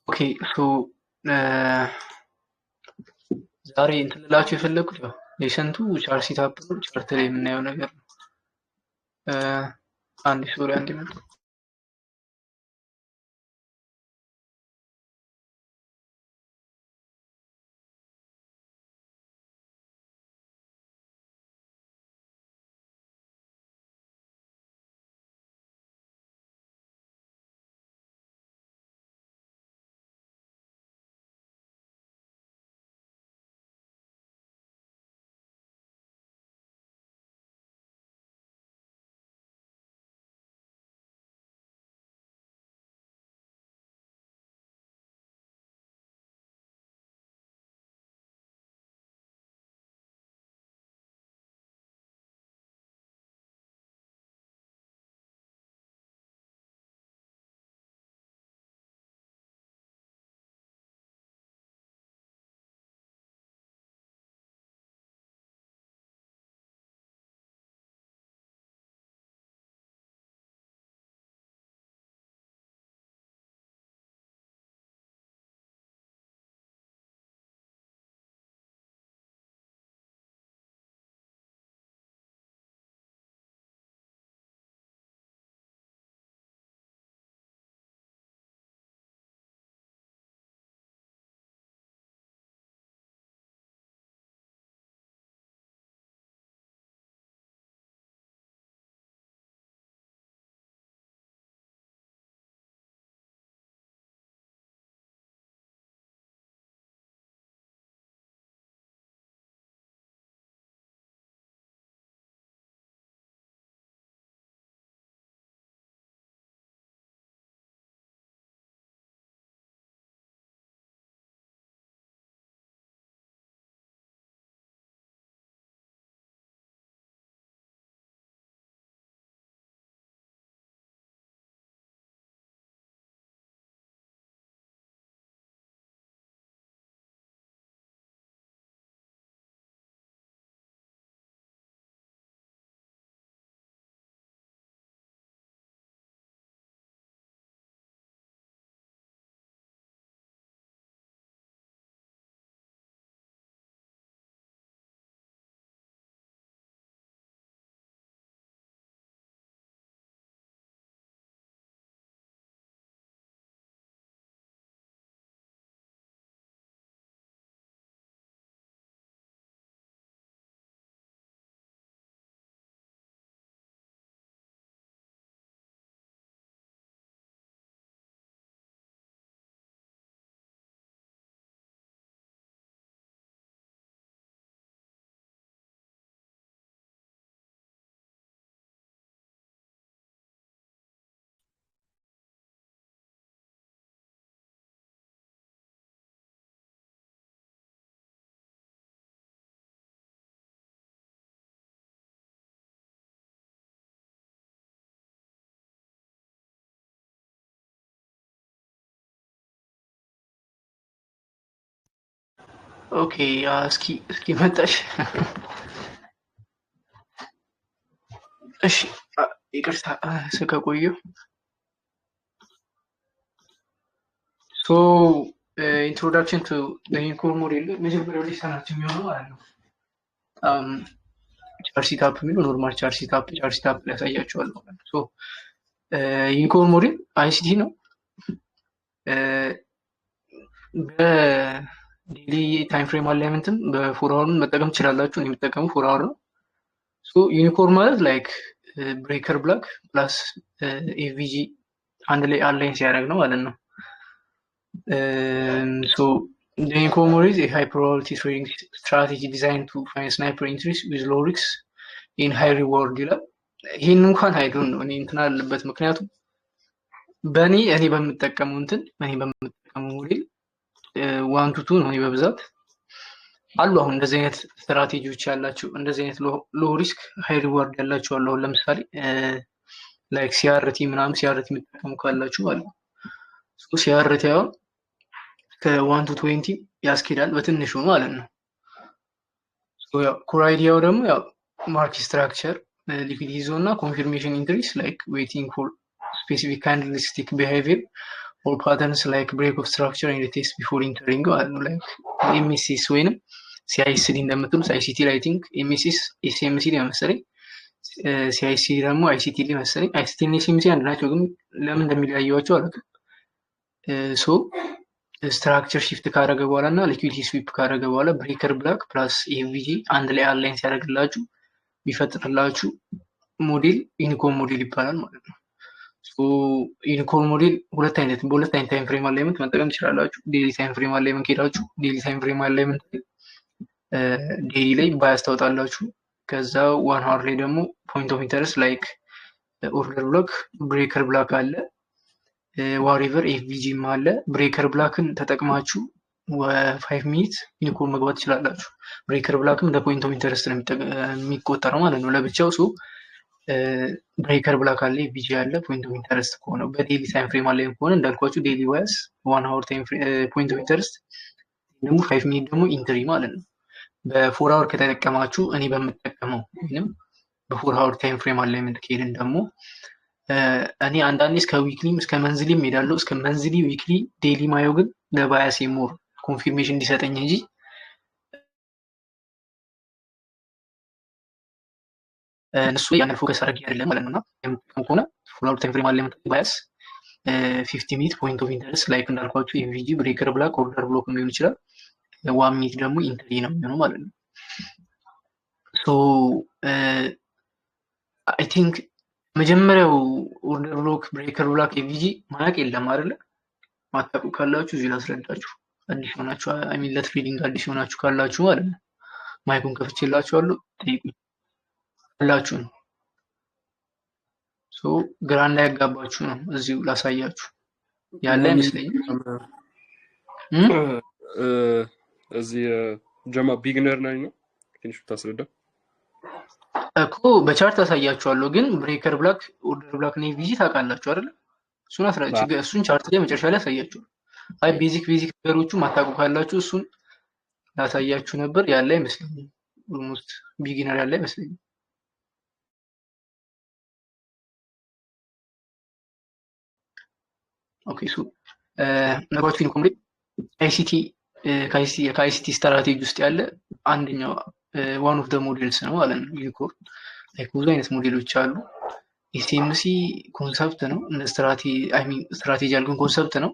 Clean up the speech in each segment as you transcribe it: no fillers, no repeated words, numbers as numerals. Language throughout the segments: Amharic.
Okay, so ዛሬ እንትን ልላችሁ የፈለግኩት ያው lesson 2 chart setup ነው። Chart ላይ የምናየው ነገር ነው። አንድ sorry፣ አንድ መጣ። Okay, እስኪ መጣሽ። እሺ፣ ይቅርታ ስለቆየሁ። So introduction to unicorn model መጀመሪያው lesson ኣችን የሚሆነው ማለት ነው። Chart setup የሚለው normal chart setup ሊያሳያቸዋል ማለት ነው። So unicorn model ICT ነው። በ daily time frame alignment ም በ 4 hour ን መጠቀም ትችላላችሁ። እኔ የምጠቀመው 4 hour ነው። So unicorn ማለት like breaker block plus FVG አንድ ላይ align ሲያደርግ ነው ማለት ነው። So the unicorn model is a high probability trading strategy designed to find sniper entries with low risks in high reward ይላል። ይህን እንኳን I don't know፣ እኔ እንትን አለበት፣ ምክንያቱም በእኔ እኔ በምጠቀመው እንትን እኔ በምጠቀመው model 1 to 2 ነው። እኔ በብዛት አሉ አሁን እንደዚህ አይነት ስትራቴጂዎች ያላቸው፣ እንደዚህ አይነት low risk high reward ያላቸው አሉ። አሁን ለምሳሌ like CRT ምናምን፣ CRT የምጠቀሙ ካላችሁ ማለት ነው። CRT አሁን ከ 1 to 20 ያስኬዳል በትንሹ ማለት ነው። Core idea ው ደግሞ ያው market structure፣ liquidity zone እና confirmation entries, like waiting for specific candlestick behavior Or patterns like break of structure and test before entering ማለት ነው። Like MSS ወይንም CISD እንደምትሉት ICT ላይ think MSS SMC ላይ መሰለኝ፣ CISD ደግሞ ICT ላይ መሰለኝ። ICT እና SMC አንድ ናቸው፣ ግን ለምን እንደሚለያዩዋቸው አላውቅም። So structure shift ካደረገ በኋላ እና liquidity sweep ካደረገ በኋላ breaker block plus FVG አንድ ላይ align ሲያደርግላችሁ የሚፈጥርላችሁ model unicorn model ይባላል ማለት ነው። Unicorn model ሁለት አይነት በሁለት አይነት time frame alignment መጠቀም ትችላላችሁ። Daily time frame alignment ከሄዳችሁ daily time frame alignment daily ላይ bias ታወጣላችሁ። ከዛ 1 hour ላይ ደግሞ point of interest like order block፣ breaker block አለ፣ whatever FVG ም አለ። Breaker block ን ተጠቅማችሁ 5 minute unicorn መግባት ትችላላችሁ። Breaker block ም እንደ point of interest ነው የሚቆጠረው ማለት ነው ለብቻው። So breaker block አለ፣ FVG አለ። Point of interest ከሆነ በ daily time frame አለ ከሆነ እንዳልኳችሁ daily bias፣ 1 hour point of interest ደግሞ 5 minute ደግሞ entry ማለት ነው። በ 4 hour ከተጠቀማችሁ እኔ በምጠቀመው ወይም በ 4 hour time frame alignment ከሄድን ደግሞ እኔ አንዳንዴ እስከ weekly ም እስከ monthly ም ሄዳለሁ። እስከ monthly፣ weekly፣ daily ማየው ግን ለ bias more confirmation እንዲሰጠኝ እንጂ እነሱ ላይ ያንን focus አድርጌ አይደለም ማለት ነው። እና የምጠቀመው ከሆነ 4 hour time frame alignment bias፣ 15 minute point of interest like እንዳልኳችሁ FVG፣ breaker block፣ order block ሊሆን ይችላል። 1 minute ደግሞ entry ነው የሚሆነው ማለት ነው። So I think መጀመሪያው order block፣ breaker block፣ FVG ማያቅ የለም አይደለ? ማታውቁ ካላችሁ እዚህ ላስረዳችሁ። አዲስ ሆናችሁ፣ I mean ለ trading አዲስ ሆናችሁ ካላችሁ ማለት ነው። Mic ኡን ከፍቼላችኋለሁ፣ ጠይቁኝ ካላችሁ ነው። So ግራ እንዳያጋባችሁ ነው እዚሁ ላሳያችሁ ያለ አይመስለኝም። እዚህ ጀማ beginner ነኝ ነው ትንሽ ብታስረዳ። እኮ በ chart አሳያችኋለሁ። ግን breaker block፣ order block እና FVG ታውቃላችሁ አይደለ? እሱን አስራ እሱን chart ላይ መጨረሻ ላይ አሳያችኋለሁ። አይ basic basic ነገሮቹ ማታውቁ ካላችሁ እሱን ላሳያችሁ ነበር። ያለ አይመስለኝም። Almost beginner ያለ አይመስለኝም። Okay, so ነገሮች unicorn ICT ከ ICT strategy ውስጥ ያለ አንደኛው one of the models ነው ማለት ነው። Unicorn like ብዙ አይነት ሞዴሎች አሉ። SMC concept ነው እንደ I mean strategy ያልኩን concept ነው፣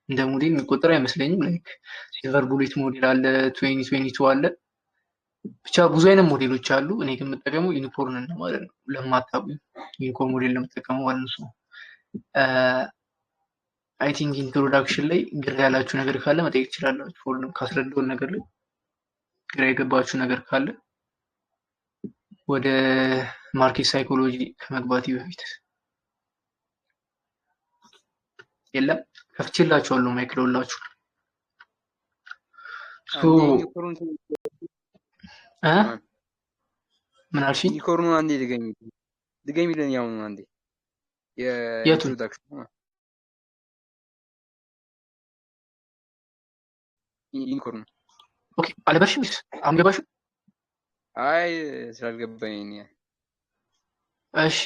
እንደ ሞዴል የሚቆጠር አይመስለኝም። Like silver bullet model አለ፣ 2022 አለ፣ ብቻ ብዙ አይነት ሞዴሎች አሉ። እኔ ግን የምጠቀመው unicorn ነው ማለት ነው። ለማታውቁ unicorn model ነው የምጠቀመው ማለት ነው። I think introduction ላይ ግር ያላችሁ ነገር ካለ መጠየቅ ትችላላችሁ። ሁሉም ካስረዳውን ነገር ላይ ግራ የገባችሁ ነገር ካለ ወደ market psychology ከመግባቴ በፊት። የለም? ከፍቼላችኋለሁ mic ለሁላችሁ። So unicorn እ ምን አልሽኝ? Unicorn ኡን አንዴ ድገሚ ድገሚልን፣ ያሁኑ አንዴ። የቱን? የ introduction unicorn። Okay፣ አልበርሽም ወይስ አሁን ገባሽ? አይ ስላልገባኝ እኔ። እሺ፣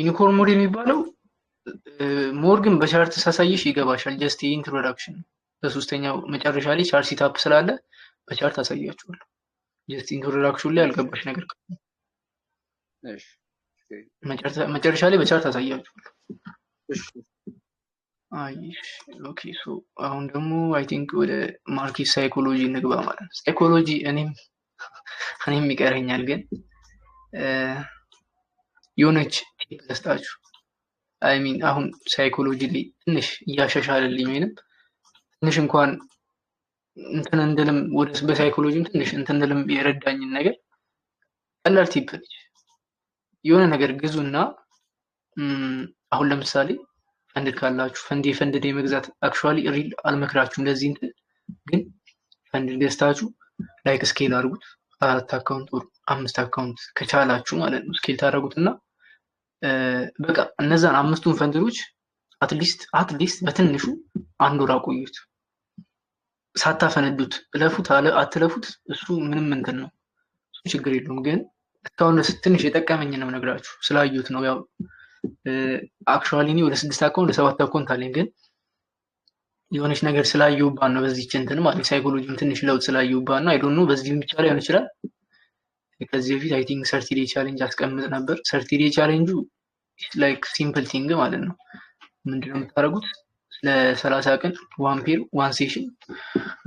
unicorn model የሚባለው more ግን በ chart ሳሳይሽ ይገባሻል። Just introduction በሶስተኛው መጨረሻ ላይ chart setup ስላለ በ chart አሳያችኋለሁ። Just introduction ላይ ያልገባሽ ነገር ካለ እሺ። መጨረሻ ላይ በ chart አሳያችኋለሁ። እሺ። አይ okay፣ so አሁን ደግሞ I think ወደ market psychology እንግባ ማለት ነው። Psychology እኔም ይቀረኛል ግን የሆነች tip ልስጣችሁ። I mean አሁን psychology ላይ ትንሽ እያሻሻለልኝ ወይንም ትንሽ እንኳን እንትን እንድልም ወደ በሳይኮሎጂም ትንሽ እንትን እንድልም የረዳኝን ነገር ቀላል tip ነች። የሆነ ነገር ግዙና አሁን ለምሳሌ ፈንድ ካላችሁ fund የ fund የመግዛት actually real አልመክራችሁም ለዚህ እንትን፣ ግን ፈንድ ገዝታችሁ like scale አድርጉት። አራት account or አምስት account ከቻላችሁ ማለት ነው። Scale ታደርጉትና በቃ እነዛን አምስቱን fund ኦች at least በትንሹ አንድ ወር አቆዩት። ሳታፈነዱት እለፉት አትለፉት፣ እሱ ምንም እንትን ነው፣ እሱ ችግር የለውም። ግን እስካሁን ድረስ ትንሽ የጠቀመኝ ነው ነግራችሁ ስላዩት ነው። ያው actually እኔ ወደ ስድስት account ወደ ሰባት account አለኝ፣ ግን የሆነች ነገር ስላየሁባት ነው በዚህች እንትን ማለት ሳይኮሎጂም ትንሽ ለውጥ ስላየሁባት ነው። I don't know በዚህም ብቻ ላይሆን ይችላል። ከዚህ በፊት I think 30 day challenge አስቀምጥ ነበር። 30 day challenge ኡ like simple thing ማለት ነው። ምንድነው የምታደርጉት? ለ30 ቀን one pair፣ one session፣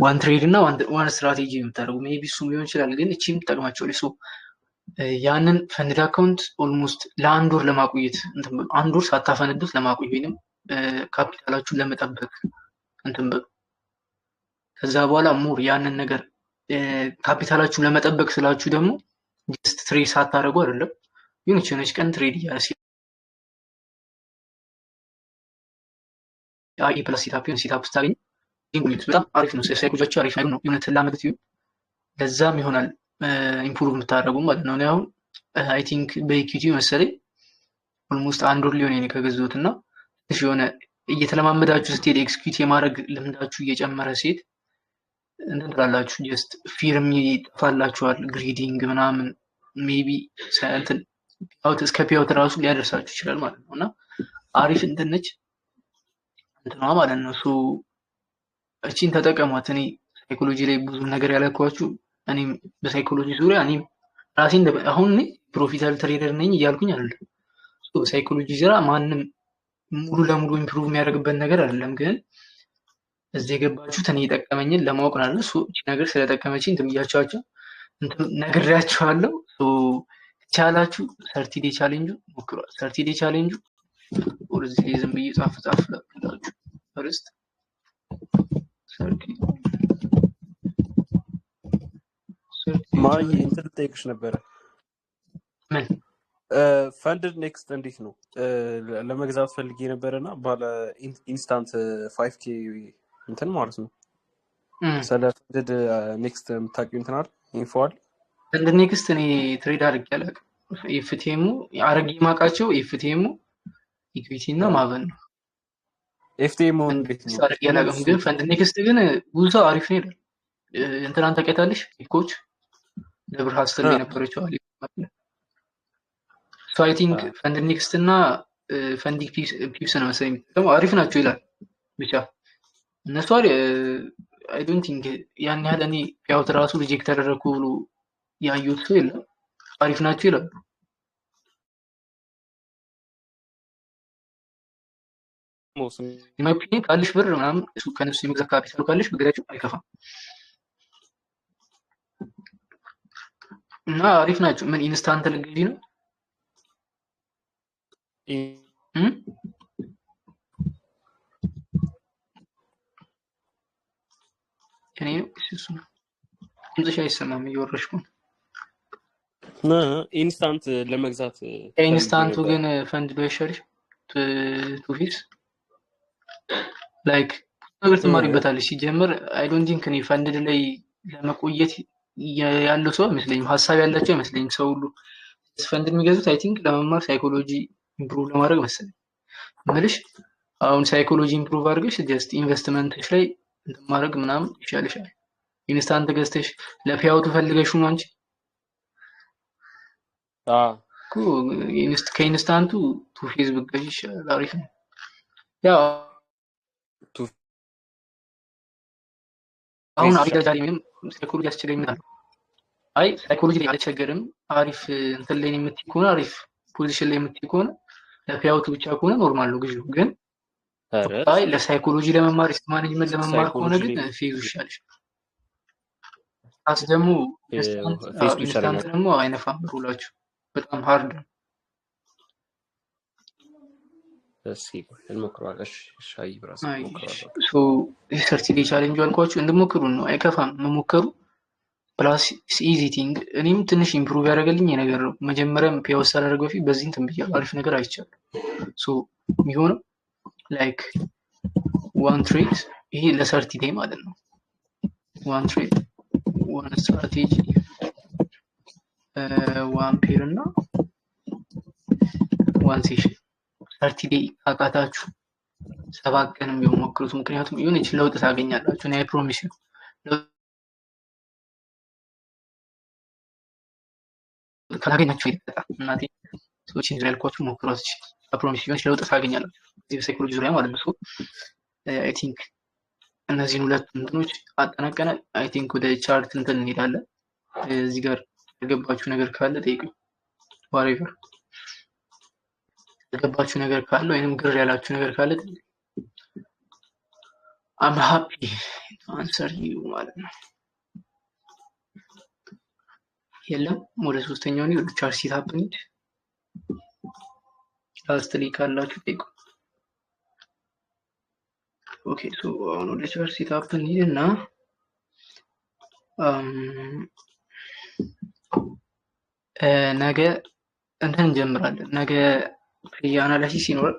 one trade እና one strategy የምታደርጉ፣ maybe እሱም ሊሆን ይችላል። ግን እቺም ትጠቅማቸዋለች። So ያንን funded account almost ለአንድ ወር ለማቆየት እንትን በሉ። አንድ ወር ሳታፈነዱት ለማቆየት ወይንም ካፒታላችሁን ለመጠበቅ እንትን በሉ። ከዛ በኋላ more ያንን ነገር ካፒታላችሁን ለመጠበቅ ስላችሁ ደግሞ just trade ሳታደርጉ አይደለም። የሆነች የሆነች ቀን trade እያለ A plus setup የሆነ setup ስታገኙ ቆዩት። በጣም አሪፍ ነው። ሳይኮሎጂያችሁ አሪፍ ነው። የሆነ ትላመዱት ይሁን ለዛም ይሆናል improve የምታደርጉ ማለት ነው። እኔ አሁን I think በ equity መሰለኝ almost አንድ ወር ሊሆን እኔ ከገዛሁት እና ትንሽ የሆነ እየተለማመዳችሁ ስትሄድ execute የማድረግ ልምዳችሁ እየጨመረ ሲሄድ እንትን ትላላችሁ። Just fear ም ይጠፋላችኋል። Greeding ምናምን maybe እንትን payout እስከ payout ራሱ ሊያደርሳችሁ ይችላል ማለት ነው። እና አሪፍ እንትን ነች እንትኗ ማለት ነው። So እቺን ተጠቀሟት። እኔ ሳይኮሎጂ ላይ ብዙ ነገር ያላልኳችሁ እኔም በሳይኮሎጂ ዙሪያ እኔም ራሴ አሁን እኔ profitable trader ነኝ እያልኩኝ አይደለም። So በ psychology ዙሪያ ማንም ሙሉ ለሙሉ improve የሚያደርግበት ነገር አይደለም። ግን እዚህ የገባችሁት እኔ የጠቀመኝን ለማወቅ ነው አይደል? So እቺ ነገር ስለጠቀመችኝ እንትን ብያቸዋቸው እንትን ነግሬያቸዋለሁ። So ከቻላችሁ 30 day challenge ኡ ሞክሯል። 30 day challenge ኡ ወደዚህ ላይ ዝም ብዬ ጻፍ ጻፍ ላድርግላችሁ። First 30 day ማይ challenge። እንትን ልጠይቅሽ ነበረ። ምን? FundedNext እንዴት ነው? ለመግዛት ፈልጌ ነበረ እና ባለ instant 5K እንትን ማለት ነው። ስለ FundedNext የምታውቂው እንትን አለ፣ info አለ? FundedNext እኔ trade አድርጌ አላውቅም። FTMO አድርጌ የማውቃቸው FTMO፣ equity እና Maven ነው። FTMO ፈንድ እንዴት ኔክስት ነው? አድርጌ አላውቅም። ግን FundedNext ግን ብዙ ሰው አሪፍ ነው ይላል። እንትናን ታውቂያታለሽ? ኮች ደብረ ሀስተል የነበረችው አሊ። So I think FundedNext እና Funding Pips ነው መሰለኝ የሚጠቀመው፣ አሪፍ ናቸው ይላል። ብቻ እነሱ I don't think ያን ያህል እኔ payout ራሱ reject ተደረግኩ ብሎ ያዩት ሰው የለም። አሪፍ ናቸው ይላሉ። In my opinion ካለሽ ብር ምናምን እሱ ከነሱ የመግዛት ካፒታሉ ካለሽ ብገዛቸው አይከፋም እና አሪፍ ናቸው። ምን instant ልገዢ ነው? እም? እኔ ነው ወይስ እሱ ነው? ድምፅሽ አይሰማም፣ እየወረሽ ነው። Instant ለመግዛት ፈልጌ ከ instant ኡ ነበረ። ግን ፈንድ ባይሻልሽ two phase like ብዙ ነገር ትማሪበታለሽ። ሲጀምር I don't think እኔ funded ላይ ለመቆየት ያለው ሰው አይመስለኝም፣ ሀሳብ ያላቸው አይመስለኝም። ሰው ሁሉ ፈንድ የሚገዙት I think ለመማር psychology improve ለማድረግ መሰለኝ። ምልሽ አሁን psychology improve አድርገሽ just ኢንቨስትመንትሽ ላይ እንትን ማድረግ ምናምን ይሻልሻል። Instant ገዝተሽ ለ payout ኡ ፈልገሽ ነው አንቺ እኮ ከ instant ኡ two phase ብትገዢ ይሻላል። አሪፍ ነው። ያው two አሁን phase አሪፍ ይሻላል። ደረጃ ላይ ምንም ሳይኮሎጂ ያስቸግረኛል። አይ ሳይኮሎጂ ላይ አልቸገርም። አሪፍ እንትን ላይ የምትይ ከሆነ፣ አሪፍ position ላይ የምትይ ከሆነ፣ ለ payout ብቻ ከሆነ normal ነው ግዢው። ግን ኧረ አይ ለሳይኮሎጂ ለመማር፣ risk management ለመማር ከሆነ ሳይኮሎጂ ግን ላይ phase ኡ ይሻልሻል። አስ ደግሞ instant phase ኡ instant ይሻለኛል። ደግሞ አይነፋም፣ rule ኣችሁ በጣም hard ነው። እስኪ ቆይ እንሞክረዋለን። እሺ እሺ፣ አይ brother አይ እሞክረዋለሁ። So 30 day challenge አልኳችሁ እንድሞክሩ ነው። አይከፋም መሞከሩ። Plus easy thing እኔም ትንሽ improve ያደረገልኝ ነገር ነው። መጀመሪያም payout ሳላደርግ በፊት በዚህ እንትን ብያለሁ። አሪፍ ነገር አይቻለሁ። So የሚሆነው like one trade፣ ይሄ ለ 30 day ማለት ነው። One trade፣ one strategy፣ one pair እና one session። 30 day ካቃታችሁ 7 ቀንም ቢሆን ሞክሩት። ምክንያቱም የሆነች ለውጥ ታገኛላችሁ። እኔ I promise ለውጥ ካላገኛችሁ ይጠጣ እናቴ። ሰዎችን ዙሪያ ያልኳችሁ ሞክሯት። I promise የሆነች ለውጥ ታገኛላችሁ። እዚህ በሳይኮሎጂ ዙሪያ ማለት ነው። So I think እነዚህን ሁለት እንትኖች አጠናቀናል። I think ወደ chart እንትን እንሄዳለን። እዚህ ጋር ያልገባችሁ ነገር ካለ ጠይቁኝ። Whatever ያልገባችሁ ነገር ካለ ወይንም ግር ያላችሁ ነገር ካለ ጠይቁኝ። I'm happy to answer you ማለት ነው። የለም፣ ወደ ሶስተኛው ወደ chart setup እንሂድ። Lastly ካላችሁ ጠይቁ። Okay, so አሁን ወደ chart setup እንሂድ እና ነገ እንትን እንጀምራለን። ነገ pre analysis ይኖራል።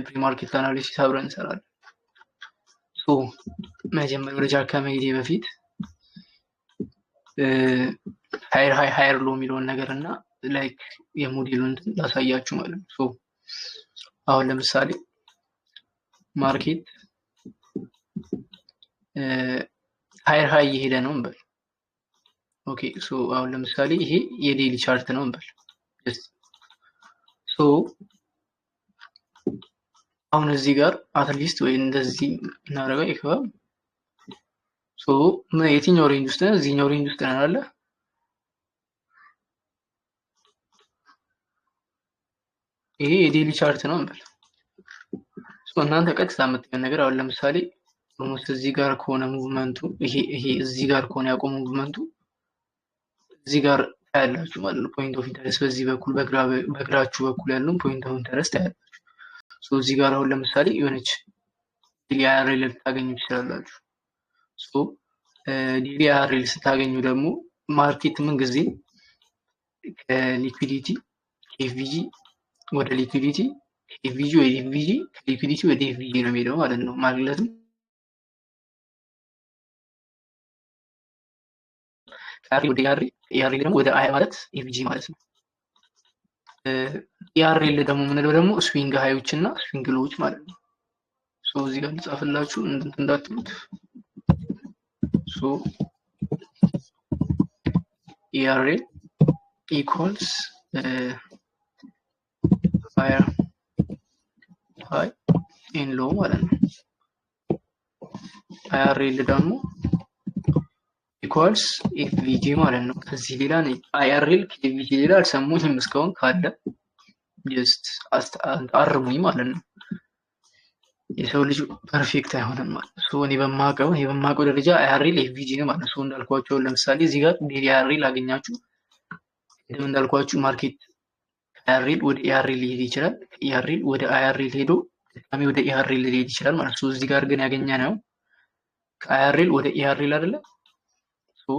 Pre market analysis አብረን እንሰራለን። So መጀመሪያ ወደ chart ከመሄዴ በፊት higher high higher low የሚለውን ነገር እና like የሞዴሉን እንትን ላሳያችሁ ማለት ነው። So አሁን ለምሳሌ market higher high እየሄደ ነው እንበል። Okay, so አሁን ለምሳሌ ይሄ የ daily chart ነው እንበል። So አሁን እዚህ ጋር at least ወይ እንደዚህ እናደርገው ይከባል። So የትኛው range ውስጥ ነን? እዚህኛው range ውስጥ ነን አለ። ይሄ የ daily chart ነው እንበል። So እናንተ ቀጥታ የምታዩት ነገር አሁን ለምሳሌ almost እዚህ ጋር ከሆነ movement ኡ ይሄ እዚህ ጋር ከሆነ ያቆመ movement ኡ እዚህ ጋር ታያላችሁ ማለት ነው። Point of interest በዚህ በኩል በግራችሁ በኩል ያለውን point of interest ታያላችሁ። So እዚህ ጋር አሁን ለምሳሌ የሆነች daily IRL ልታገኙ ትችላላችሁ። So daily IRL ስታገኙ ደግሞ market ምን ጊዜ ከ liquidity ከ FVG ወደ liquidity፣ ከ FVG ወደ FVG፣ ከ liquidity ወደ FVG ነው የሚሄደው ማለት ነው። ማለትም ከ IRL ወደ ERL፣ ERL ደግሞ ወደ I ማለት FVG ማለት ነው። ERL ደግሞ የምንለው ደግሞ swing high ኦች እና swing low ዎች ማለት ነው። So እዚህ ጋር ልጻፍላችሁ እንዳትሉት። So ERL equals higher high and low ማለት ነው። IRL ደግሞ equals FVG ማለት ነው። ከዚህ ሌላ IRL ከ FVG ሌላ አልሰሙኝም እስካሁን። ካለ just አርሙኝ ማለት ነው። የሰው ልጅ perfect አይሆንም ማለት ነው። እኔ በማውቀው ደረጃ IRL FVG ነው ማለት ነው። እንዳልኳቸው ለምሳሌ እዚህ ጋር daily IRL አገኛችሁ። ቅድም እንዳልኳችሁ market ከ IRL ወደ ERL ሊሄድ ይችላል። ከ ERL ወደ IRL ሄዶ ድጋሚ ወደ ERL ሊሄድ ይችላል ማለት ነው። እዚህ ጋር ግን ያገኘ ነው ከ IRL ወደ ERL አይደለ? So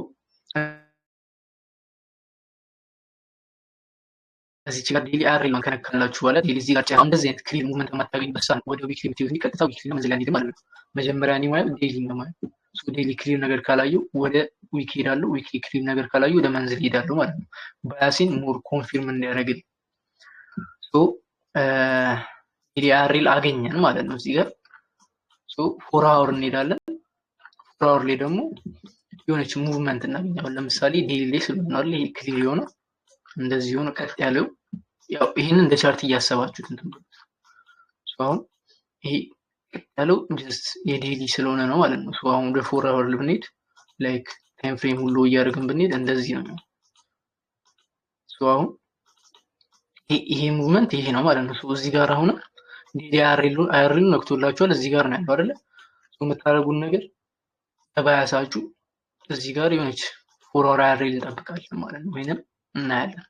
እዚች ጋር daily IRL ከነካላችሁ በኋላ daily እዚህ ጋር እንደዚህ አይነት clear movement በማታገኙበት ሰዓት ወደ weekly የምትሄዱት ቀጥታ weekly ነው፣ monthly አንሄድም ማለት ነው። መጀመሪያ እኔ ማለት daily ነው ማለት ነው። So daily clear ነገር ካላዩ ወደ week ሄዳለሁ፣ weekly clear ነገር ካላዩ ወደ monthly ሄዳለሁ ማለት ነው። Bias ኤን more confirm እንዲያደርግልኝ። So daily IRL አገኘን ማለት ነው እዚህ ጋር። So 4 hour እንሄዳለን። 4 hour ላይ ደግሞ የሆነች movement እናገኛለን። ለምሳሌ daily ላይ ስለሆነ አይደል ይሄ clear የሆነ እንደዚህ የሆነ ቀጥ ያለው፣ ያው ይህንን እንደ chart እያሰባችሁት እንትን በሉት። አሁን ይሄ ቀጥ ያለው just የ daily ስለሆነ ነው ማለት ነው። አሁን ወደ 4 hour ብንሄድ like time frame ሁሉ እያደረግን ብንሄድ እንደዚህ ነው። So አሁን ይሄ movement ይሄ ነው ማለት ነው። እዚህ ጋር አሁን daily IRL ኡ ነክቶላችኋል። እዚህ ጋር ነው ያለው አይደለ? የምታደርጉት ነገር ከ bias ኣችሁ እዚህ ጋር የሆነች 4 hour IRL እንጠብቃለን ማለት ነው፣ ወይንም እናያለን።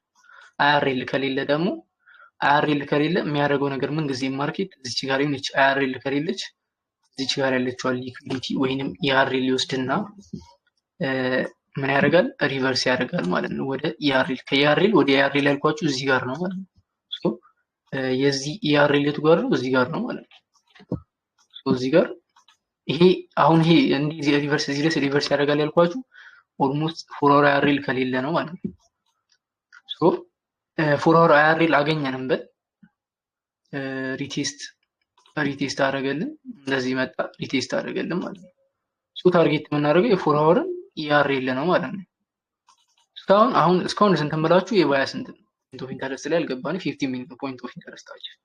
IRL ከሌለ ደግሞ፣ IRL ከሌለ የሚያደርገው ነገር ምን ጊዜ market እዚች ጋር የሆነች IRL ከሌለች እዚች ጋር ያለችዋን liquidity ወይንም ERL ይወስድና ምን ያደርጋል? Reverse ያደርጋል ማለት ነው ወደ ERL። ከ ERL ወደ ERL ያልኳችሁ እዚህ ጋር ነው ማለት ነው። የዚህ ERL የቱ ጋር ነው? እዚህ ጋር ነው ማለት ነው። እዚህ ጋር ይሄ አሁን ይሄ እንዲህ reverse እዚህ ድረስ reverse ያደርጋል ያልኳችሁ almost 4 hour IRL ከሌለ ነው ማለት ነው። So 4 hour IRL አገኘንበት፣ retest አደረገልን፣ እንደዚህ መጣ፣ retest አደረገልን ማለት ነው። So target የምናደርገው የ 4 hour ን ERL ነው ማለት ነው። እስካሁን አሁን እስካሁን ስንት ምላችሁ የ bias እንትን point of interest ላይ አልገባንም። 15 minute point of interest ኣችን።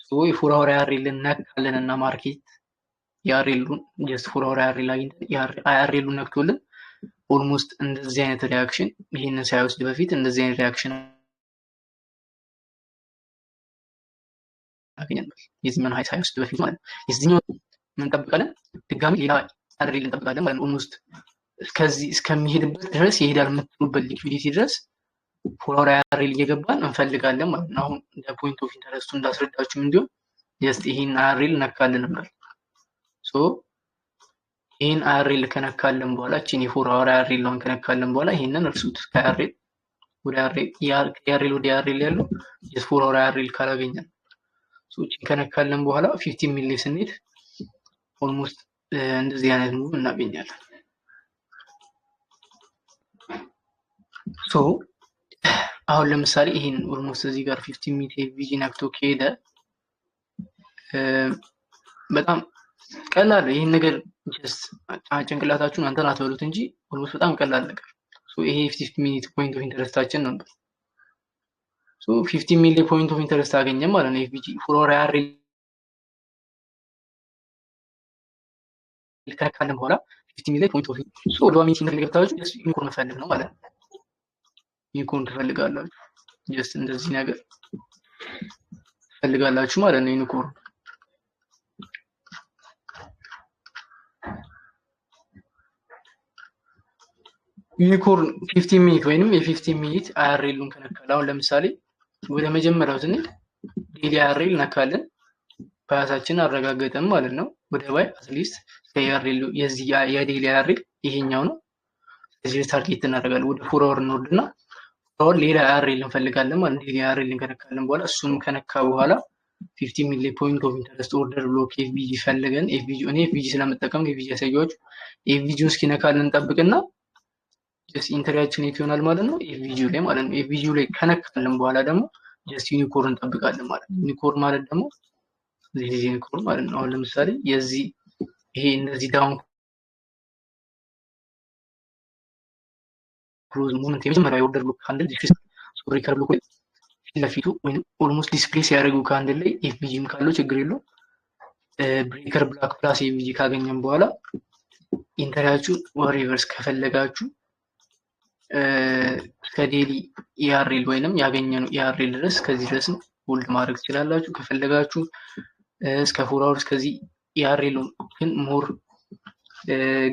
So የ 4 hour IRL ነካለን እና market ERL ኡን just 4 hour IRL አግኝተን IRL ኡን ነክቶልን almost እንደዚህ አይነት reaction ይህንን ሳይወስድ በፊት እንደዚህ አይነት reaction አገኘን። የዚህኛውን high ሳይወስድ በፊት ማለት ነው። የዚህኛው ምን እንጠብቃለን? ድጋሚ ሌላ IRL እንጠብቃለን ማለት ነው። Almost እስከዚህ እስከሚሄድበት ድረስ ይሄዳል የምትሉበት liquidity ድረስ 4 hour IRL እየገባን እንፈልጋለን ማለት ነው። አሁን እንደ point of interest ኡ እንዳስረዳችሁም እንዲሁም just ይሄን IRL ነካልን እንበል። So ይህን IRL ከነካልን በኋላ እቺን የ 4 hour IRL ን ከነካልን በኋላ ይሄንን እርሱት። ከ IRL ወደ IRL፣ ከ IRL ወደ IRL ያለው የ 4 hour IRL ካላገኘን፣ so እቺን ከነካልን በኋላ 15 minute ስንሄድ almost እንደዚህ አይነት move እናገኛለን። So አሁን ለምሳሌ ይሄን almost እዚህ ጋር 15 minute FVG ነክቶ ከሄደ በጣም ቀላል ነው። ይህን ነገር just ጭንቅላታችሁን አንተን አትበሉት እንጂ almost በጣም ቀላል ነገር። So ይሄ 15 minute point of interest ኣችን ነበር። So 15 minute point of interest አገኘን ማለት ነው። FVG 4 hour IRL ከነካለን በኋላ 15 minute point of፣ so ወደ 1 minute ገብታችሁ just unicorn መፈለግ ነው ማለት ነው። Unicorn ትፈልጋላችሁ። Just እንደዚህ ነገር ትፈልጋላችሁ ማለት ነው። Unicorn 15 minute ወይንም የ 15 minute IRL ኡን ከነካል፣ አሁን ለምሳሌ ወደ መጀመሪያው ስንሄድ daily IRL ነካልን፣ bias ኣችንን አረጋገጠን ማለት ነው። ወደ buy at least እስከ IRL፣ የዚህ የ daily IRL ይሄኛው ነው። ስለዚህ target እናደርጋለን። ወደ 4 hour እንወርድና 4 hour ሌላ IRL እንፈልጋለን ማለት ነው። Daily IRL ከነካልን በኋላ፣ እሱንም ከነካ በኋላ 15 minute point of interest order block FVG ፈልገን፣ FVG እኔ FVG ስለምጠቀም FVG ያሳያችሁ፣ FVG ውን እስኪነካልን እንጠብቅና just entry ያችን የት ይሆናል ማለት ነው? FVG ላይ ማለት ነው። FVG ላይ ከነካልን በኋላ ደግሞ just unicorn እንጠብቃለን ማለት ነው። Unicorn ማለት ደግሞ this unicorn ማለት ነው። አሁን ለምሳሌ የዚህ ይሄ እንደዚህ down close movement የመጀመሪያው የ order block candle breaker block ላይ ፊት ለፊቱ ወይም almost displace ያደረገው candle ላይ FVG ም ካለው ችግር የለውም። Breaker block plus FVG ካገኘን በኋላ entry ያችሁ reverse ከፈለጋችሁ እስከ daily ERL ወይንም ያገኘነው ERL ድረስ፣ ከዚህ ድረስ hold ማድረግ ትችላላችሁ። ከፈለጋችሁ እስከ 4 hour እስከዚህ ERL፣ ግን more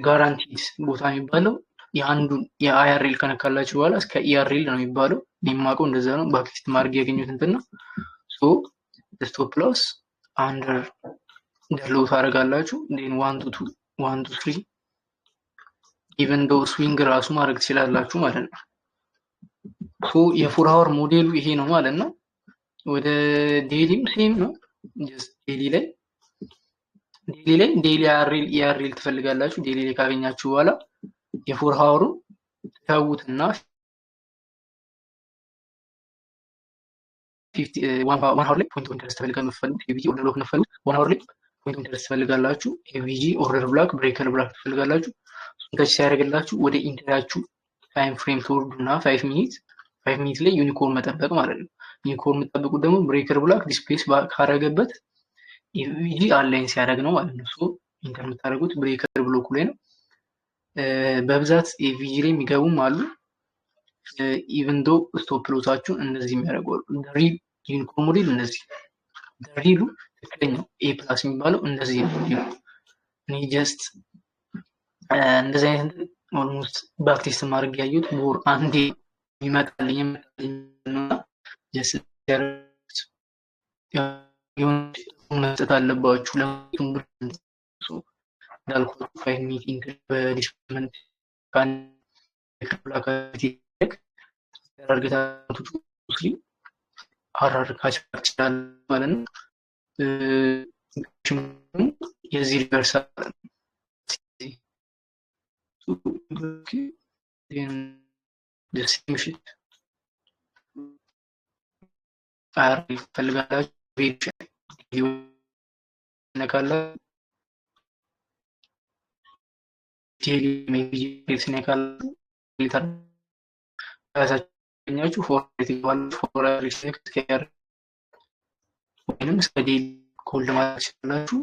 guaranteed ቦታ የሚባለው የአንዱን የ IRL ከነካላችሁ በኋላ እስከ ERL ነው የሚባለው። እኔ የማውቀው እንደዛ ነው። Backtest ማድረግ ያገኙት እንትን ነው። So stop loss under the low ታደርጋላችሁ። Then 1 to 2, 1 to 3, even though swing ራሱ ማድረግ ትችላላችሁ ማለት ነው። So የ 4 hour ሞዴሉ ይሄ ነው ማለት ነው። ወደ daily ም same ነው። Just daily ላይ daily IRL ERL ትፈልጋላችሁ። Daily ላይ ካገኛችሁ በኋላ የ 4 hour ኡ ተዉትና 1 hour ላይ point of interest ትፈልጋላችሁ። የምትፈልጉት FVG order block የምትፈልጉት 1 hour ላይ point of interest ትፈልጋላችሁ። FVG order block፣ breaker block ትፈልጋላችሁ። እሱን touch ሲያደርግላችሁ ወደ entry ያችሁ time frame ትወርዱና 5 minute፣ 5 minute ላይ unicorn መጠበቅ ማለት ነው። Unicorn የምትጠብቁት ደግሞ breaker block displace ካረገበት FVG align ሲያደርግ ነው ማለት ነው። So enter የምታደርጉት breaker block ኡ ላይ ነው። በብዛት FVG ላይ የሚገቡም አሉ። Even though stop loss ኣችሁን እንደዚህ የሚያደርጉ አሉ። Real unicorn model እንደዚህ real ኡ ትክክለኛው A plus የሚባለው እንደዚህ ነው። እኔ just እንደዚህ አይነት almost backtest ማድረግ ያየሁት በወር አንዴ ይመጣልኝ ይመጣልኝ እና just የሆነ መስጠት አለባችሁ። ለምቱም እንዳልኳችሁ 5 minute entry በ displacement አርገታቱ RR catch ይችላል ማለት ነው። የዚህ reversal ምሽት IR ፈልጋላችሁ ነካላ daily ሲነካላችሁ four ወይንም እስከ daily hold ማለት ትችላላችሁ።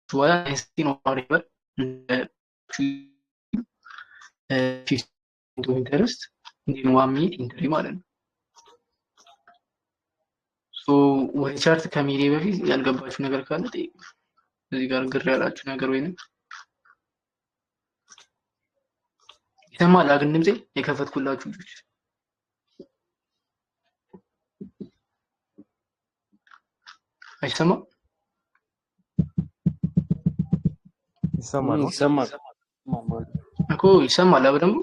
በኋላ 9 whatever 15 interest then 1 minute entry ማለት ነው። So ወደ chart ከመሄዴ በፊት ያልገባችሁ ነገር ካለ ጠይቁ። እዚህ ጋር ግር ያላችሁ ነገር ወይንም ይሰማል ግን ድምጼ የከፈትኩላችሁ ልጆች? አይሰማም? ይሰማል። ይሰማል። እኮ ይሰማል በደንቡ?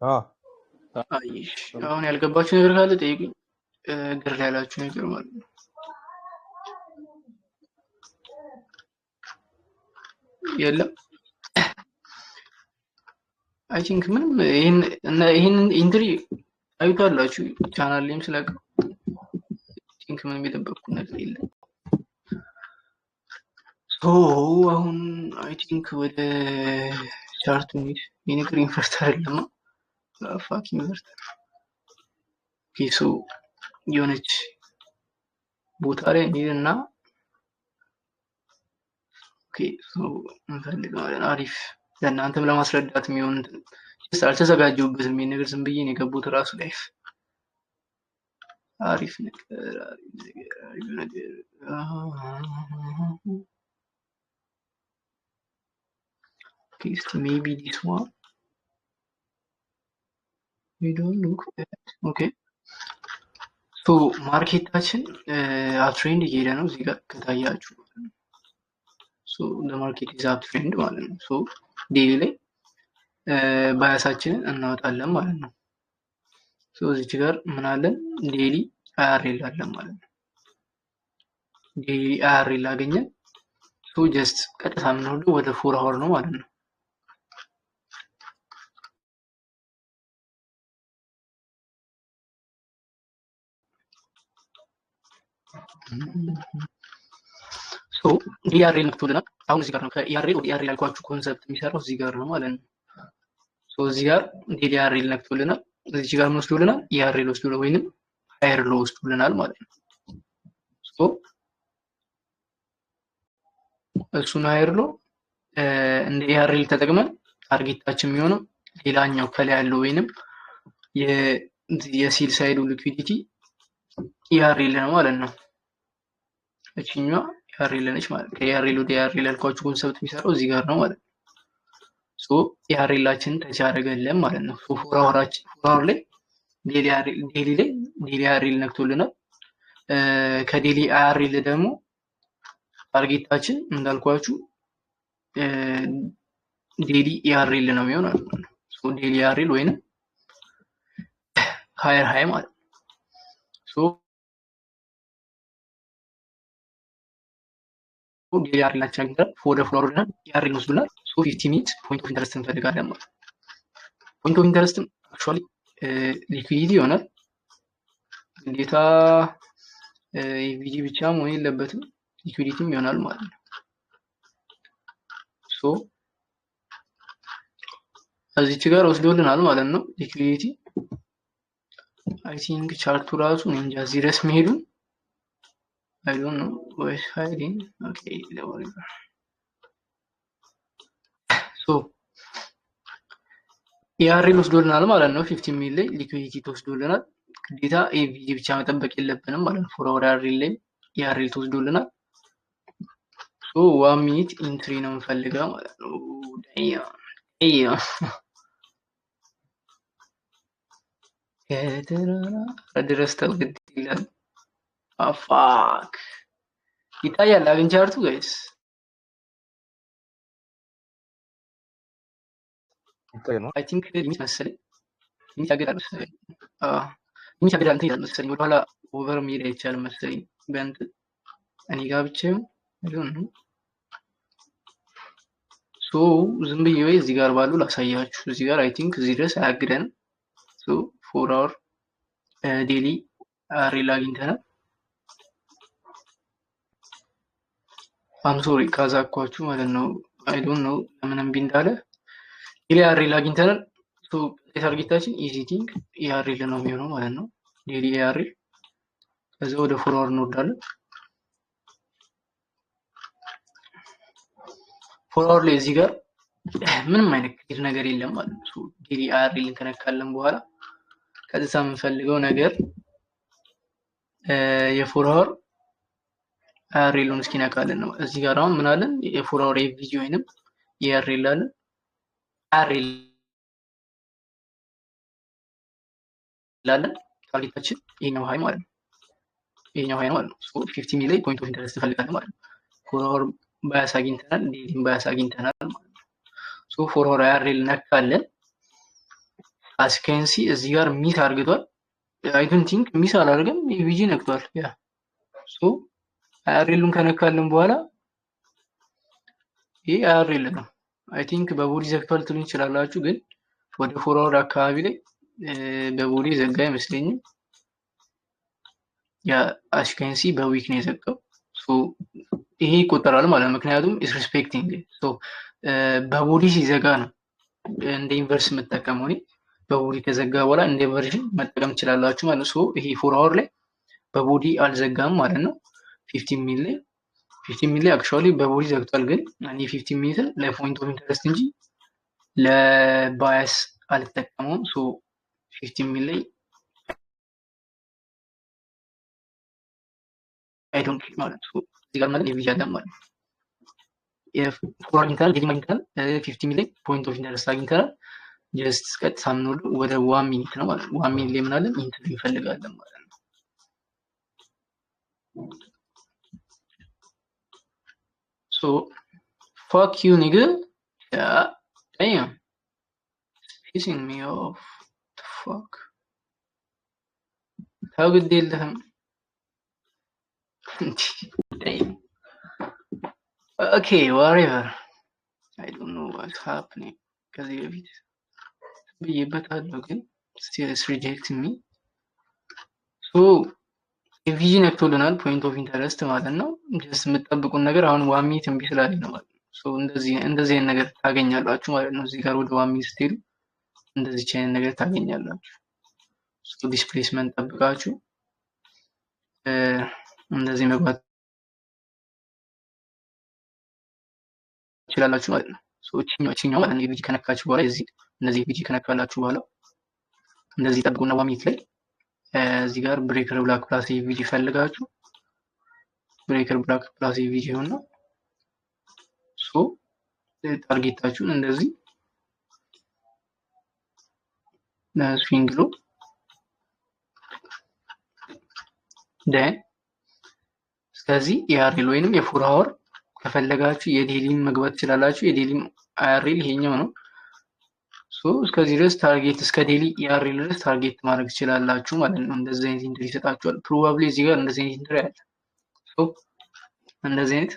አዎ። አይሽ አሁን ያልገባችሁ ነገር ካለ ጠይቁኝ። ግር ያላችሁ ነገር ማለት ነው። የለም፣ I think ምንም ይሄን እና ይሄን entry አይታላችሁ ቻናል ላይም ስለቀ think ምንም የደበቅኩት ነገር የለም። So አሁን I think ወደ chart ኡ እንሂድ። ይሄ ነገር invert አይደለም፣ fuck invert። Okay, so የሆነች ቦታ ላይ እንሂድና okay, so እንፈልገዋለን። አሪፍ ለእናንተም ለማስረዳት የሚሆን እንትን አልተዘጋጀሁበትም። ይሄን ነገር ዝም ብዬ ነው የገቡት ራሱ live። አሪፍ ነገር፣ አሪፍ ነገር፣ አሪፍ ነገር። Okay, እስቲ maybe this one we don't look bad. Okay, so market ኣችን uptrend እየሄደ ነው እዚህ ጋር ከታያችሁ። So the market is uptrend ማለት ነው። So daily ላይ bias ኣችንን እናወጣለን ማለት ነው። So እዚች ጋር ምን አለን? Daily IRL አለን ማለት ነው። Daily IRL አገኘን። So just ቀጥታ የምንወርደው ወደ 4 hour ነው ማለት ነው። So ERL ነክቶልናል። አሁን እዚህ ጋር ነው ከ ERL ወደ ERL ያልኳችሁ concept የሚሰራው እዚህ ጋር ነው ማለት ነው። So እዚህ ጋር daily ERL ነክቶልናል። እዚህ ጋር ምን ወስዶልናል? ERL ወስዶልናል ወይንም higher low ወስዶልናል ማለት ነው። So እሱን higher low እንደ ERL ተጠቅመን target ኣችን የሚሆነው ሌላኛው ከላይ ያለው ወይንም የ sell side ኡ liquidity ERL ነው ማለት ነው። እችኛዋ ERL ነች ማለት ነው። ከ ERL ወደ ERL ያልኳችሁ concept የሚሰራው እዚህ ጋር ነው ማለት ነው። So ERL ኣችንን touch ያደረገልን ማለት ነው። So 4 hour ኣችን 4 hour ላይ daily ላይ daily IRL ነክቶልናል። ከ daily IRL ደግሞ target ኣችን እንዳልኳችሁ daily ERL ነው የሚሆን ማለት ነው። So daily ERL ወይንም higher high ማለት ነው። So daily IRL ኣችን አግኝተናል። ወደ floor ወርደናል። ERL ወስዱናል። So 15 minute point of interest እንፈልጋለን ማለት ነው። Point of interest ም actually liquidity ይሆናል። ግዴታ FVG ብቻ መሆን የለበትም። Liquidity ም ይሆናል ማለት ነው። So እዚች ጋር ወስዶልናል ማለት ነው liquidity። I think chart ኡ ራሱ እኔ እንጃ እዚህ ድረስ መሄዱን፣ I don't know ወይስ hiding። Okay, so ERL ወስዶልናል ማለት ነው። 15 min ላይ liquidity ተወስዶልናል። ግዴታ FVG ብቻ መጠበቅ የለብንም ማለት ነው። 4 hour ERL ላይ ERL ተወስዶልናል። So 1 minute entry ነው የምንፈልገው ማለት ነው። Damn፣ ከተራራ ድረስ ተው ግድ ይላል። Fuck፣ ይታያል አግን chart ኡ guys? ይታይ ነው። I think limit መሰለኝ፣ limit ያገዳል መሰለኝ። አዎ limit ያገዳል እንትን ይላል መሰለኝ። ወደኋላ over መሄድ አይቻልም መሰለኝ በእንትን እኔ ጋር ብቻ ይሁን፣ I don't know። So ዝም ብዬ ወይ እዚህ ጋር ባሉ ላሳያችሁ። እዚህ ጋር I think እዚህ ድረስ አያግደንም። So 4 hour daily IRL አግኝተናል። I'm sorry ካዛኳችሁ ማለት ነው። I don't know ለምን እምቢ እንዳለ። Daily IRL አግኝተናል። So የ target ኣችን easy thing ERL ነው የሚሆነው ማለት ነው። Daily ERL፣ ከዛ ወደ 4 hour እንወርዳለን። 4 hour ላይ እዚህ ጋር ምንም አይነት clear ነገር የለም ማለት ነው። So daily IRL ን ከነካለን በኋላ ቀጥታ የምንፈልገው ነገር የ 4 hour IRL ኡን እስኪነካልን ነው። እዚህ ጋር አሁን ምን አለን? የ 4 hour FVG ወይንም ERL አለን፣ IRL አለን። Target ኣችን ይሄኛው high ማለት ነው። ይሄኛው high ነው ማለት ነው። So 15 min ላይ point of interest እንፈልጋለን ማለት ነው። 4 hour bias አግኝተናል፣ daily ም bias አግኝተናል ማለት ነው። So 4 hour IRL ነካለን። As you can see እዚህ ጋር miss አርግቷል። I don't think miss አላደርግም፣ FVG ነክቷል። Yeah, so IRL ኡን ከነካልን በኋላ ይሄ IRL ነው። I think በ body ዘግቷል ትሉኝ ይችላላችሁ፣ ግን ወደ 4 hour አካባቢ ላይ በ body ዘጋ አይመስለኝም። Yeah, as you can see በ wick ነው የዘጋው። So ይሄ ይቆጠራል ማለት ነው። ምክንያቱም is respecting። So በ body ሲዘጋ ነው እንደ inverse የምጠቀመው እኔ። በ body ከዘጋ በኋላ እንደ inversion መጠቀም ትችላላችሁ ማለት ነው። So ይሄ 4 hour ላይ በ body አልዘጋም ማለት ነው። 15 min ላይ፣ 15 min ላይ actually በ body ዘግቷል፣ ግን እኔ 15 minute ን ለ point of interest እንጂ ለ bias አልጠቀመውም። So 15 min ላይ I don't care ማለት ነው። እዚህ ጋር ማለት FVG አለ ማለት ነው። የ 4 አግኝተናል፣ daily አግኝተናል፣ 15 min ላይ point of interest አግኝተናል። Just ቀጥታ የምንወርደው ወደ 1 minute ነው ማለት ነው። 1 minute ላይ ምናለን entry እንፈልጋለን ማለት ነው። So fuck you, nigga. Yeah, damn, pissing me off. The fuck? ተው ግድ የለህም። Damn. Okay, whatever. I don't know what's happening. ከዚህ በፊት ብዬበታለሁ ግን still it's rejecting me. So FVG ነክቶልናል point of interest ማለት ነው። Just የምትጠብቁን ነገር አሁን 1 minute እምቢ ስላለኝ ነው ማለት ነው። So እንደዚህ አይነት ነገር ታገኛላችሁ ማለት ነው። እዚህ ጋር ወደ 1 minute ስትሄዱ እንደዚች አይነት ነገር ታገኛላችሁ። So displacement ጠብቃችሁ እንደዚህ መግባት ትችላላችሁ ማለት ነው። So እቺኛው ማለት ነው FVG ከነካችሁ በኋላ እዚህ እነዚህ FVG ከነካላችሁ በኋላ እንደዚህ ጠብቁና 1 minute ላይ እዚህ ጋር breaker block plus FVG ፈልጋችሁ breaker block plus FVG ይሆንና so target ኣችሁን እንደዚህ swing low, then ስለዚህ ERL ወይንም የ 4 hour ከፈለጋችሁ የ daily ም መግባት ትችላላችሁ። የ daily ም IRL ይሄኛው ነው። So እስከዚህ ድረስ target እስከ daily ERL ድረስ target ማድረግ ትችላላችሁ ማለት ነው። እንደዚህ አይነት entry ይሰጣችኋል። Probably እዚህ ጋር እንደዚህ አይነት entry አለ። So እንደዚህ አይነት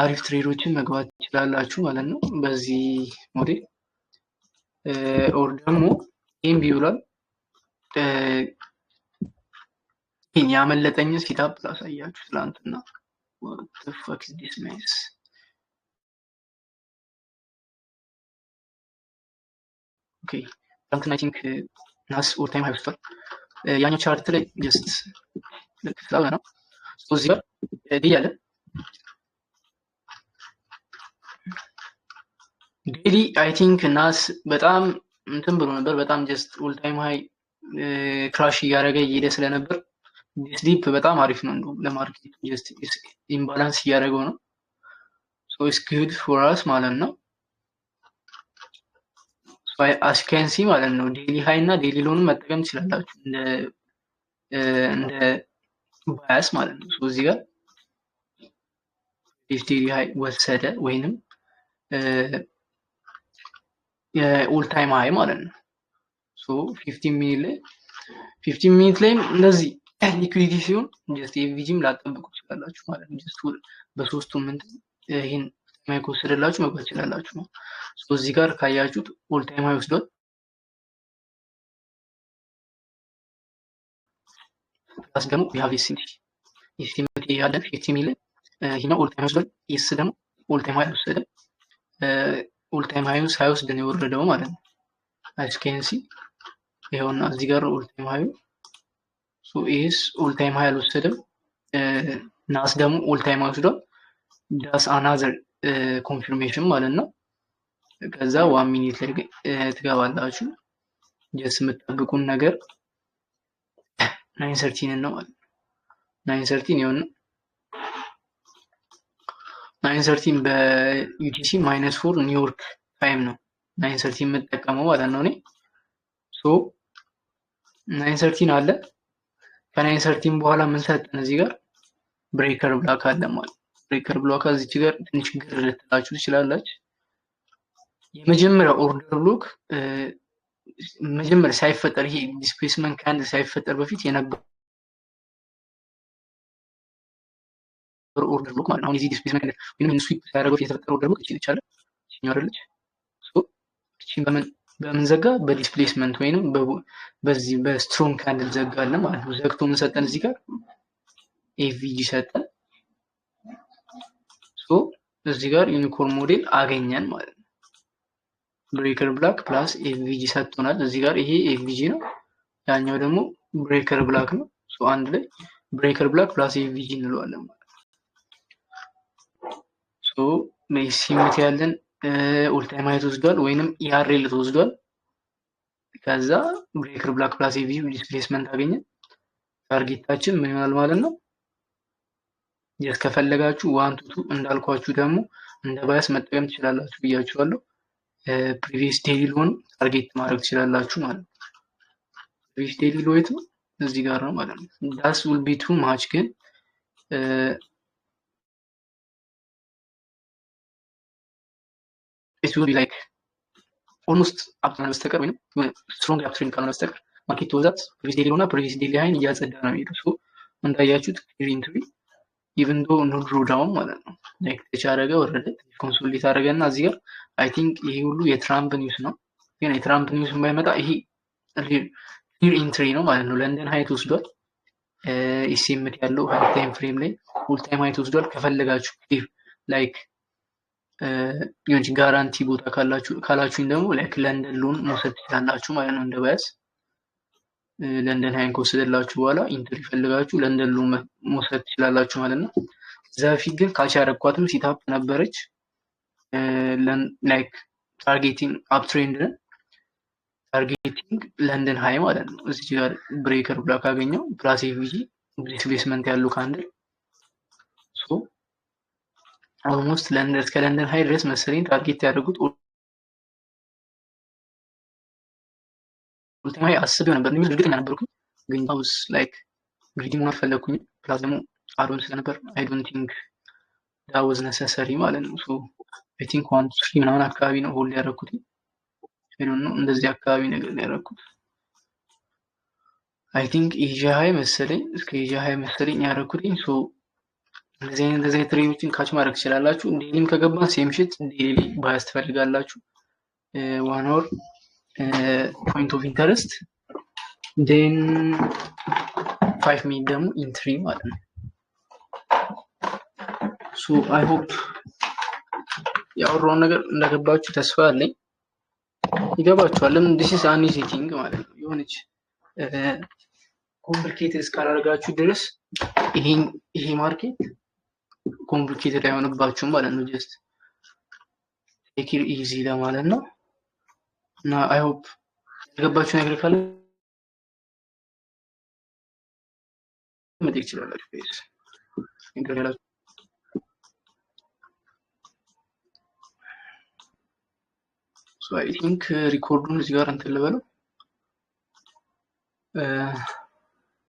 አሪፍ trade ኦችን መግባት ትችላላችሁ ማለት ነው በዚህ model። Or ደግሞ ይህም ቢውላል ይህን ያመለጠኝን setup ላሳያችሁ ትላንትና። What the fuck is this mess? Okay, ትላንትና I think NAS all time high ወስዷል። ያኛው chart ላይ just ልክ ስላልሆነ ነው። So እዚህ ጋር daily አለ። Daily I think NAS በጣም እንትን ብሎ ነበር። በጣም just all time high crash እያደረገ እየሄደ ስለነበር this dip በጣም አሪፍ ነው። እንደውም ለ market just imbalance እያደረገው ነው። So it's good for us ማለት ነው። As you can see ማለት ነው daily high እና daily low ን መጠቀም ትችላላችሁ እንደ bias ማለት ነው። So እዚህ ጋር daily high ወሰደ ወይንም የ all time high ማለት ነው። So 15 minute ላይ፣ 15 minute ላይም እንደዚህ liquidity ሲሆን just FVG ም ላጠብቁ ትችላላችሁ ማለት ነው። Just በሶስቱም እንትን ይህን high ከወሰደላችሁ መግባት ትችላላችሁ ነው። So እዚህ ጋር ካያችሁት all time high ወስዷል። Plus ደግሞ we have SMT፣ SMT ያለን 15 minute ይሄኛው all time ወስዷል። ES ደግሞ all time high አልወሰደም። All time high ኡን ሳይወስድ ነው የወረደው ማለት ነው። As you can see ይኸውና እዚህ ጋር all time high ኡ። So ES all time high አልወሰደም። NAS ደግሞ all time high ወስዷል። That's another Confirmation ማለት ነው። ከዛ 1 minute ላይ ትገባላችሁ። Just የምትጠብቁን ነገር 9:13 ነው ማለት ነው። 9:13 ይሆን፣ 9:13 በ UTC -4 ኒውዮርክ time ነው 9:13 የምጠቀመው ማለት ነው እኔ። So 9:13 አለ። ከ 9:13 በኋላ ምን ሰጠን? እዚህ ጋር breaker block አለ ማለት። Breaker block እዚች ጋር ትንሽ ግር ልትላችሁ ትችላላችሁ። የመጀመሪያው order block መጀመሪያ ሳይፈጠር፣ ይሄ displacement candle ሳይፈጠር በፊት የነበረው order block ማለት ነው። አሁን የዚህ displacement candle ወይም sweep ሳያደርገው የተፈጠረው order block እቺ ነች አይደል? እቺኛው አይደለች? So እቺን በምን ዘጋ? በ displacement ወይንም በዚህ በ strong candle ዘጋለን ማለት ነው። ዘግቶ ምን ሰጠን? እዚህ ጋር FVG ሰጠን። So እዚህ ጋር unicorn model አገኘን ማለት ነው። Breaker block plus FVG ሰጥቶናል። እዚህ ጋር ይሄ FVG ነው፣ ያኛው ደግሞ breaker block ነው። So አንድ ላይ breaker block plus FVG እንለዋለን ማለት ነው። So SMT ያለን all time high ተወስዷል ወይንም ERL ተወስዷል። ከዛ breaker block plus FVG displacement አገኘን። Target ኣችን ምን ይሆናል ማለት ነው? Just ከፈለጋችሁ 1 to 2፣ እንዳልኳችሁ ደግሞ እንደ bias መጠቀም ትችላላችሁ ብያችኋለሁ። Previous daily low ን target ማድረግ ትችላላችሁ ማለት ነው። Previous daily low የት ነው? እዚህ ጋር ነው ማለት ነው። That will be too much ግን it will be like almost up በስተቀር ወይም strong uptrend ካልሆነ በስተቀር market ወዛት previous daily እና previous daily high ን እያጸዳ ነው የሚሄደው። So እንዳያችሁት clear entry even though no drawdown ማለት ነው። Like touch አደረገ፣ ወረደ፣ consolidate አደረገ እና እዚህ ጋር I think ይሄ ሁሉ የትራምፕ news ነው። ግን የትራምፕ news ባይመጣ ይሄ clear entry ነው ማለት ነው። ለንደን high ተወስዷል። SMT ያለው high time frame ላይ all time high ተወስዷል። ከፈለጋችሁ clear like የሆነች guarantee ቦታ ካላችሁኝ ደግሞ like ለንደን low ን መውሰድ ትችላላችሁ ማለት ነው። እንደ bias ለንደን high ን ከወሰደላችሁ በኋላ entry ፈልጋችሁ ለንደን low ን መውሰድ ትችላላችሁ ማለት ነው። ከዛ በፊት ግን catch ያረኳትም setup ነበረች፣ like targeting uptrend ነን፣ targeting ለንደን high ማለት ነው። እዚህ ጋር breaker block አገኘው plus FVG displacement ያለው candle። So almost ለንደን እስከ ለንደን high ድረስ መሰለኝ target ያደርጉት። All time high አስቤው ነበር የሚል እርግጠኛ ነበርኩኝ፣ ግን I was like greedy መሆን አልፈለግኩኝም። Plus ደግሞ አሮን ስለነበር I don't think that was necessary ማለት ነው። So I think 1 to 3 ምናምን አካባቢ ነው hold ያደረኩት። I don't know፣ እንደዚህ አካባቢ ነገር ነው ያደረኩት። I think Asia high መሰለኝ፣ እስከ Asia high መሰለኝ ያደረኩትኝ። So እንደዚህ አይነት trade ኦችን catch ማድረግ ትችላላችሁ። Daily ም ከገባን same shit፣ daily bias ትፈልጋላችሁ። 1 hour point of interest, then 5 minute ደግሞ entry ማለት ነው። So I hope ያወራውን ነገር እንደገባችሁ ተስፋ አለኝ። ይገባችኋል። ለምን this is an easy thing ማለት ነው። የሆነች complicated እስካላደርጋችሁ ድረስ ይሄ market complicated አይሆንባችሁም ማለት ነው። Just take it easy ለማለት ነው። እና I hope ያልገባችሁ ነገር ካለ መጠየቅ ትችላላችሁ። Guys፣ ነገር ያላችሁ። So I think record ኡን እዚህ ጋር እንትን ልበለው።